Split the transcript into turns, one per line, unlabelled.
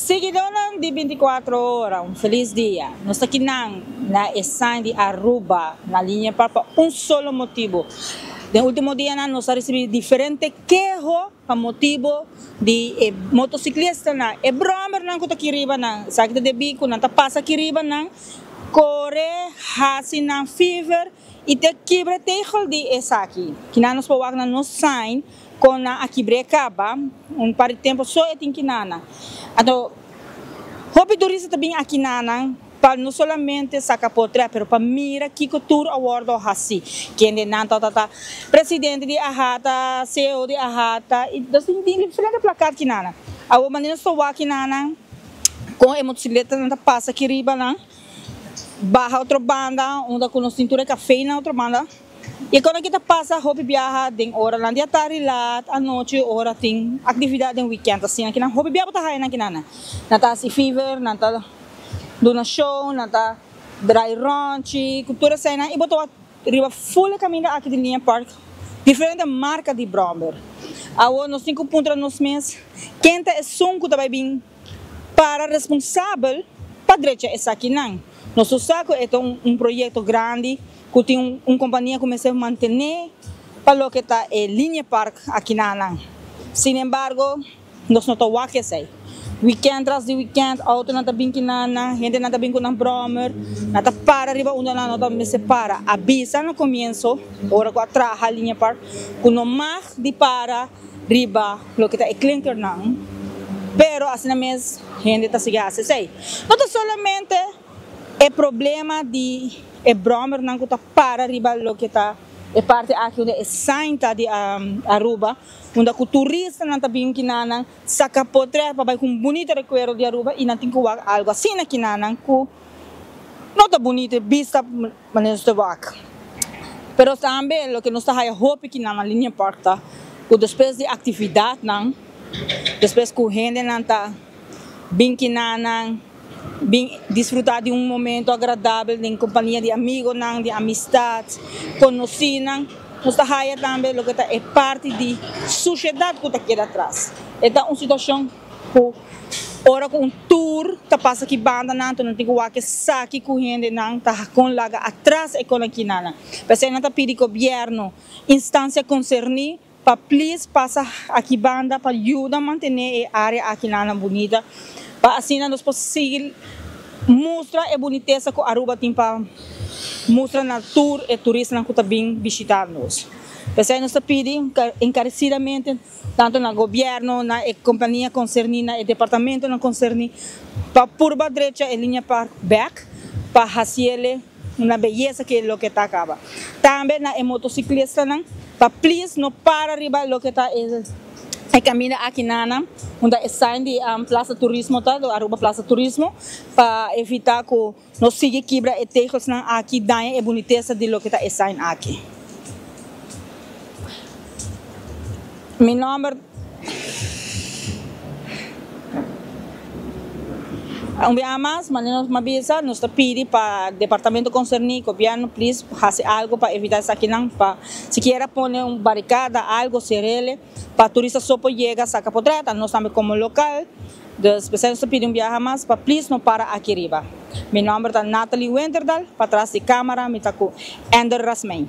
Siguidónan di Binticuatro Ora, un felis dia. Nos ta kinan na e sign di Aruba na Liña Park pa un solo motibo. Den ultimo dianan nos a ricibi diferente keho pa motibo di e motociclistanan, e brommernan cu ta aki riba nan. Esaki ta debi cu nan ta pasa aki riba nan, core, haci nan fever y te kibra e tegel di esaki. Kinan nos por wak na nos sign. Kon nan a kibr'é kaba, un par di tempu so e tin kinana. Anto, hopi turista ta bin akinanan pa no solamente saka potrèt, pero pa mira kiko tur a wòrdu hasí. Kende nan ta ta presidente di AHATA, ceo di AHATA, i nos tin diferente plakat kinana. Awor manera nos ta wak kinanan, kon e motosikletanan ta pasa aki riba nan, baha otro banda, unda ku nos tin tur e kafenan otro banda. I kon aki ta pasa hopi biaha den oranan di atardi laat, anochi ora tin aktividat den wikènt asina kinan hopi biaha bo ta haya nan kinan nan. Nan ta hasi fever, nan ta duna show, nan ta drai rònchi ku tur eseinan i bo ta wak riba ful e kaminda aki di Liña Park diferente marka di bròmber. Awor nos tin ku puntra nos mes ken ta esun ku ta bai bin para responsabel pa drecha esakinan. Nos tur sa ku e ta un proyekto grandi ku tin un kompania ku mester mantené pa loke ta e Linear Park akinanan. Sin embargo, nos no ta wak esei. Wikènt tras di wikènt outonan ta bin kinanan, hendenan ta bin ku nan bròmer, nan ta para riba unda nan no ta mester para. A bisa na komienso, ora ku a traha Linear Park, ku no mag di para riba loke ta e klinkernan, pero asina mes hende ta sigui hasi esei. No ta solamente e problema di e bròmernan ku ta para riba loke ta e parti aki unda e sign ta di Aruba, unda ku turistanan ta bin kinanan saka potrèt pa bai ku un bunito rekuerdo di Aruba i nan tin ku wak algu asina kinanan ku no ta bunito e bista manera nos ta wak. Pero tambe loke nos ta haya hopi kinanan Linear Park ta ku despues di aktividatnan, despues ku hendenan ta bin kinanan, Bin disfruta di un momento agradabel den kompania di amigonan, di amistat, konosínan. Nos ta haya tambe loke ta e parti di sushedat ku ta keda atras. E ta un situashon ku ora ku un tur ta pasa ki bandanan, anto nan tin ku wak esaki ku hendenan ta kon laga atras e konakinan. P'esei nan ta pidi gobièrnu, instansia konserní, Pa please pasa aki banda pa yuda mantene e area aki nan bunita pa asina nos por sigui mustra e bunitesa cu Aruba tin pa mustra na tur e turistanan cu ta bin bishita nos. P'esey nos ta pidi encarecidamente tanto na gobierno, na e compania concerni, na e departamentonan concerni pa purba drecha e linea park bek pa haciele. Una beyesa ke loke ta kaba. Tambe na e motociclistanan pa please no para riba loke ta e caminda aki nanan unda e sign di Plaza Turismo ta, Aruba Plaza Turismo, pa evita cu no sigui kibra e tegelsnan aki daña e bunitesa di loke ta e sign aki. Mi nomber. Un biaha mas, manera nos a bisa, nos ta pidi pa departamento concerni, gobierno, please haci algo pa evita esakinan, pa sikiera pone un barricada, algo, cerele, pa turista so por yega saca potreta, nos tambe como local, dus p'esei nos ta pidi un biaha mas pa please no para aki riba. Mi nomber ta Nathalie Winterdal, patras di camara mi ta cu Ender Rasmijn.